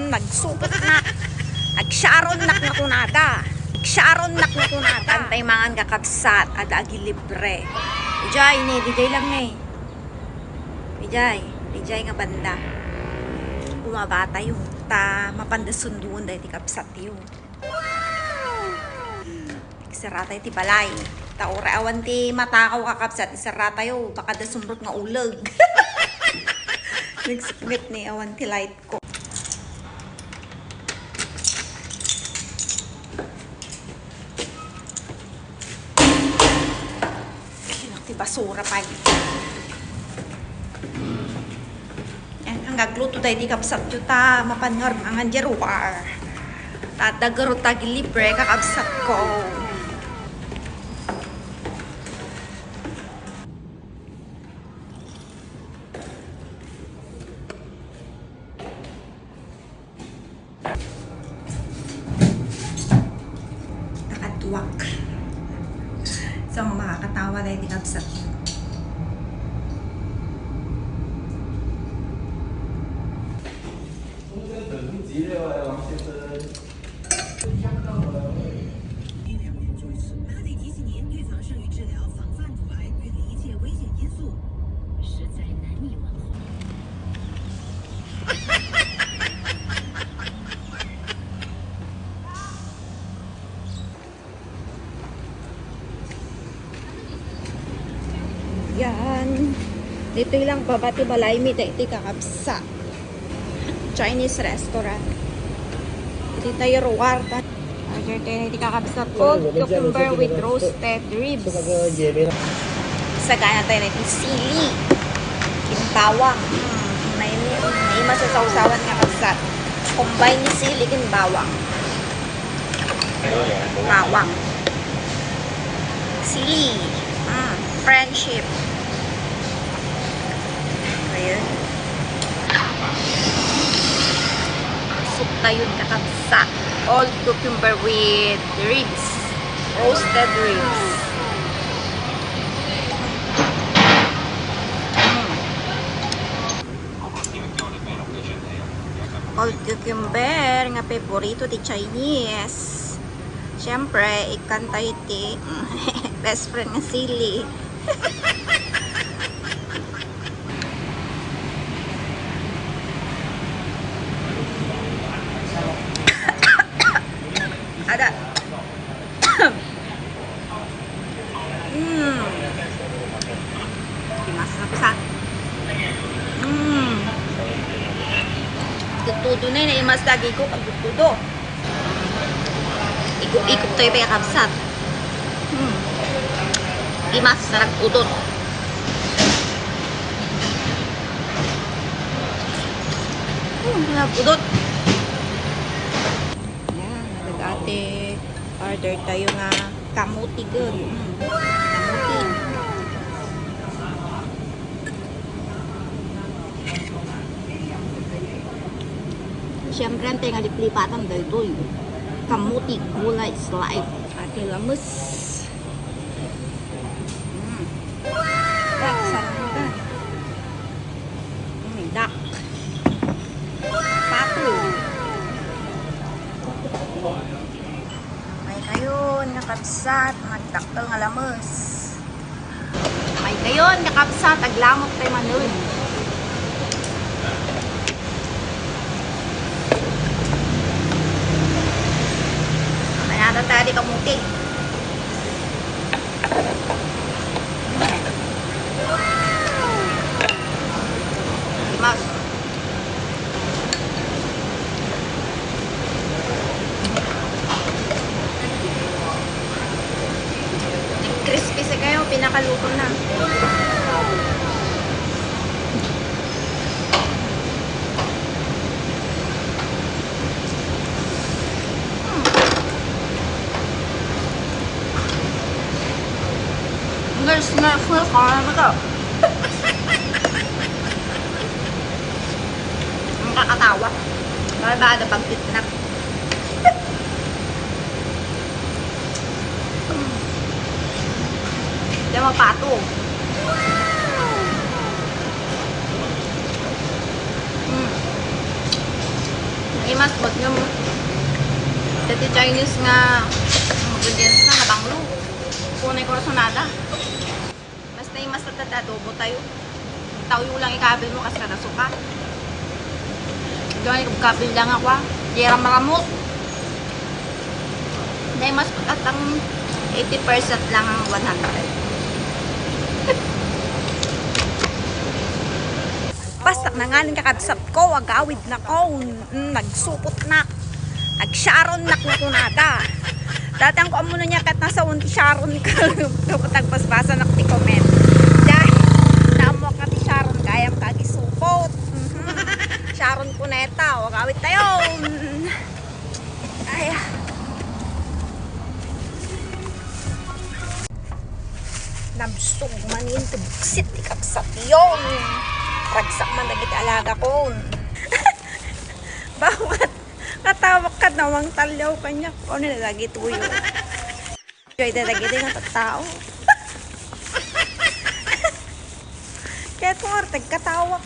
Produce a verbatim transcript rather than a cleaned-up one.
Nagsukotnak. Nagsyaronnak nga kunada. Nagsyaronnak nga kunada. Antay mangan, kakabsat, adda agilibre. Ijay ni, ijay lang ni. Ijay, ijay nga banda. Bumabatayo. Ta mapanda sunduon daydi kabsatyo. Iserratayo ti balay. Ta uray awan ti matakaw, kakabsat, iserratayo. Baka adda sumrot nga uleg. Nagsuknget ni, awan ti light ko. Ay, nak, ti basura pay. Ayan, ang agluto daydi kabsatyo ta mapan nga mangan diay ruar. Ta adda garud ti agilibre, kakabsatko. Nakatuak. So, makakatawa daydi kabsat. Yan. Ditoy lang baba ti balaymi, daytoy kakabsat. Chinese restaurant. Ditoy ruar ta. Order tayo na iti kakabsat. Cold cucumber with roasted ribs. Sagana tayo na iti sili. Kin bawang. Hmm, may, may masasawsawan nga kabsat. Combine ni sili kin bawang. Bawang. Sili. Mm, friendship. Ayan. Soup tayo, kakabsat. Cold cucumber with ribs. Roasted ribs. Mm. Cold cucumber nga paborito ti Chinese. Siyempre, ikkan tayo ti best friend nga sili. Ada. Mm. Imas na pisa. Mm. Agtutdo na, imas lagi ko, agtutdo. Ikup-ikup tayo, kakabsat. Mm. Imas, sarag udot. Mm, sarag udot. Yan, nagagate. Order tayo nga kamuti gud. Mm. Kamuti. Siyempre, ang tenga liplipatan daytoy. Kamuti, gulay is life. Ate lamus. Mm. Dak, sarang ka. Mm, dak. Pato. May kayon nga kabsat, nagdakkel nga lames. May kayon nga kabsat, aglamok tayo manen. Manata tayo di kamuti. Mas. Crispy sa kayo, pinakaluto na. Nurse, nurse, nurse, kaya mo to. Ang kakatawa. Para ba ada pagtitnak? Diyan mo pato. Mm. Imas, ba't nga mo? Dati Chinese nga ingredients na nabanglo. Kunay ko rasunada. Mas na imas na tata adobo tayo. Tawyo lang ikabil mo, kas kada suka. Doon, ikabil lang ako, ah. Di ra maramot. Dahil mas pagkatang eighty percent lang ang one hundred. Basta nangaling kakabsat ko, agawid na ko. Mm, nagsupot na. Nag-Sharon na kunada. Dati ang kuwan mo na niya, kat nasa un-, Sharon ka. Kapag nagbasbasa na ti comment. Dahil naamok na ti Sharon, gayam ka agisupot. Mhm. Sharon Cuneta, o, agawid tayo. Ay, ah. Nabsog man yun, ti buksit, ti kabsat yun. Ragsak man dagiti alaga ko. Bawat katawak ka, nawang talyaw kanya. Ano na lagi tuyo? Joy na lagi din ang tao. Kaya itong artag katawak.